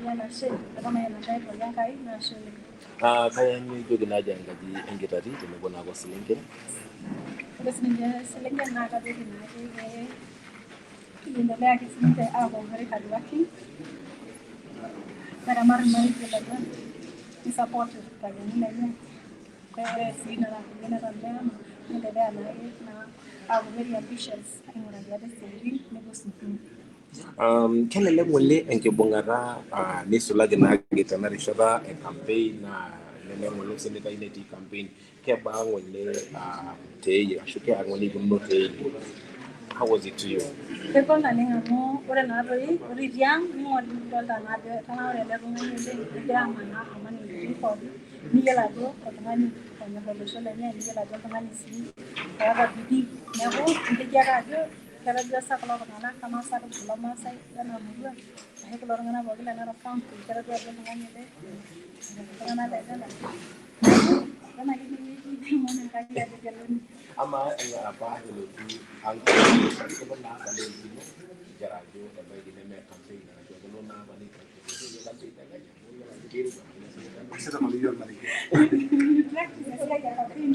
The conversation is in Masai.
Enkai enashe, etamayiana Enkai pooki Enkai naa ashe oleng. Kaya nijoki naaji enkaji enkitati tenebo naake oselenken. Ore sininche iselenken naa kajoki naake pee iendelea ake sininche aaku very hardworking, neramat irmareita lenye, nisupport irpayiani lenye. Ore sii nena kulie neton meema, niendelea naake naa aaku very ambitious aing'uraki ate isiaitin nepuo sukuul. Kelelek ng'ole enkibung'ata neisulaki naake tena rishata e campaign naa elelek ng'ole osenetai netii campaign kebaa ng'ole teeyie ashu kea ng'ole ikununo teeyie? How was it to you? Kegol naleng amu ore naa toi ore itii ang ning'or nidolta naa ajo etanaure ele tung'ani oleng egira amanaa aman iwuejitin pookin niyiolo ajo oltung'ani onyorr olosho lenye niyiolo ajo oltung'ani sii oota bidii neeku inteki ake ajo ketadua sa kulo tung'anak amaa sa kulo maasai lena murua ashu kulo tung'anak pookin le Narok County ketadua ajo oltung'ani ele onyorr iltung'anak lenyenak neeku eton ake tinewueji neomon Enkai ajo kelo Amaa apa elotu ang kelo naa apa nelikino nchere ajo ebaiki neme campaign arashu kelo naa apa neitasheki campaign tenkaji amu iyiolo ajo keirowua. Practice esiai e campaign.